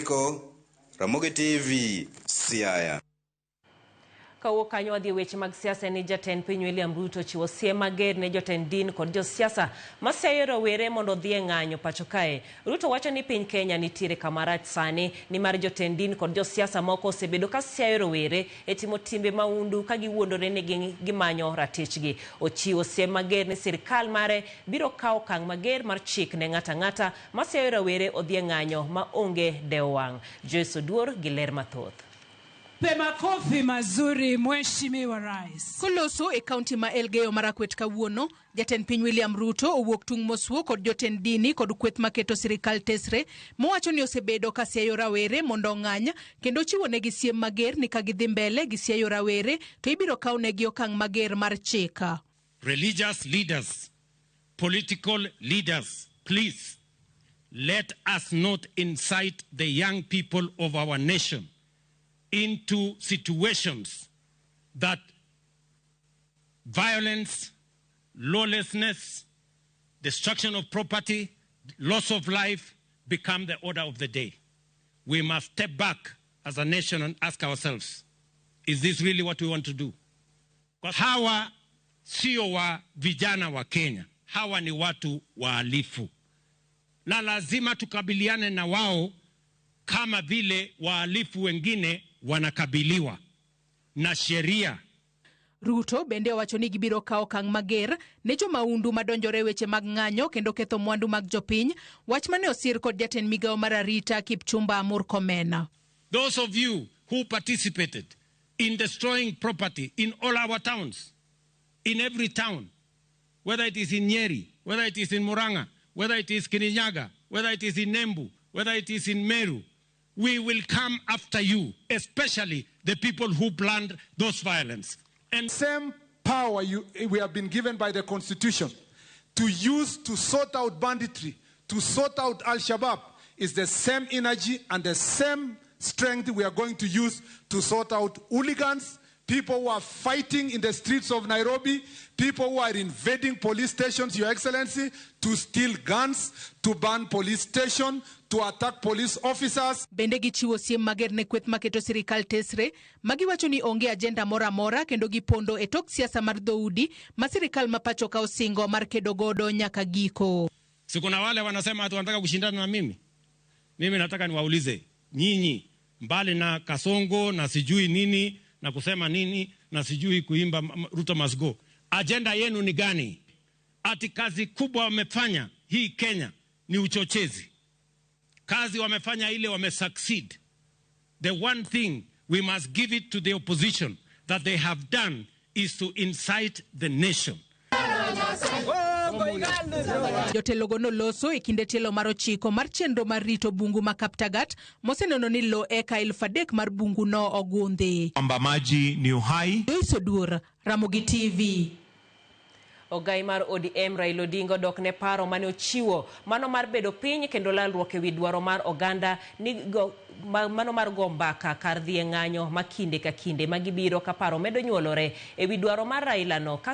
Ondiko, Ramogi TV, Siaya. Kawuok kanyo wadhi e weche mag siasa ni jatend piny William Ruto ochiwo siem mager ne jotend din kod josiasa masiayo rowere mondo odhi e ng'anyo pacho kae. Ruto wacho ni piny Kenya nitiere kama rach sani nimar jotend din kod josiasa moko osebedo ka siayo rowere e timo timbe mahundu ka giwuondore ni gimanyo ratichgi. Ochiwo siem mager ni sirkal mare biro kawo okang' mager mar chik ne ng'ato ang'ata masiayo rawere odhi e ng'anyo ma onge dewo wang'. Joyce Oduor gi ler mathoth. Pe makofi mazuri Mheshimiwa Rais. Koloso e kaunti ma Elgeyo Marakwet kawuono, jatend piny William Ruto owuok tung' mosuo kod jotend dini kod kweth maketo sirikal tesre, mowacho ni osebedo ka siayo rawere mondo ong'any kendo chiwo negi siem mager ni ka gidhi mbele gi siayo rawere to ibiro kaw negi okang' mager mar chik. Religious leaders, political leaders, please let us not incite the young people of our nation into situations that violence, lawlessness, destruction of property, loss of life become the order of the day. We must step back as a nation and ask ourselves, is this really what we want to do? Hawa sio wa vijana wa Kenya, hawa ni watu wahalifu, na lazima tukabiliane na wao kama vile wahalifu wengine wanakabiliwa na sheria. Ruto bende owacho ni gibiro kawo okang' mager ne jomaundu madonjore e weche mag ng'anyo kendo ketho mwandu mag jopiny, wach mane osir kod jatend migawo mar arita Kipchumba Murkomen. Those of you who participated in destroying property in all our towns, in every town, whether it is in Nyeri, whether it is in Murang'a, whether it is Kirinyaga, whether it is in Embu, whether it is in Meru, we will come after you, especially the people who planned those violence. And same power we have been given by the Constitution to use to sort out banditry, to sort out Al-Shabaab, is the same energy and the same strength we are going to use to sort out hooligans, people who are fighting in the streets of Nairobi, people who are invading police stations, Your Excellency, to steal guns, to burn police station, to attack police officers. Bende gichiwo siem mager ne kweth maketo sirikal tesre, magiwacho ni onge agenda moro amora kendo gipondo e tok siasa mar dhoudi ma sirikal ma pacho ka osingo mar kedo godo nyaka giko. Si kuna wale wanasema ati wanataka kushindana na mimi. Mimi nataka niwaulize nyinyi, mbali na Kasongo na sijui nini na kusema nini na sijui kuimba Ruto must go, agenda yenu ni gani? Ati kazi kubwa wamefanya hii Kenya ni uchochezi. Kazi wamefanya ile wame succeed. The one thing we must give it to the opposition that they have done is to incite the nation. Jotelogo noloso e kinde tielo mar 9 mar chenro mar rito bungu ma Kaptagat moseneno ni lo eka 3,000 mar bungu no ogundhi. Kwamba maji ni uhai. Joyce Oduor, Ramogi TV. Ogai mar ODM Raila Odinga odok ne paro mane ochiwo mano mar bedo piny kendo lalruok ewi dwaro mar oganda ni go, mano mar go mbaka kar dhi e ng'anyo ma kinde ka kinde ma gibiro ka paro medo nyuolore ewi dwaro mar Raila no ka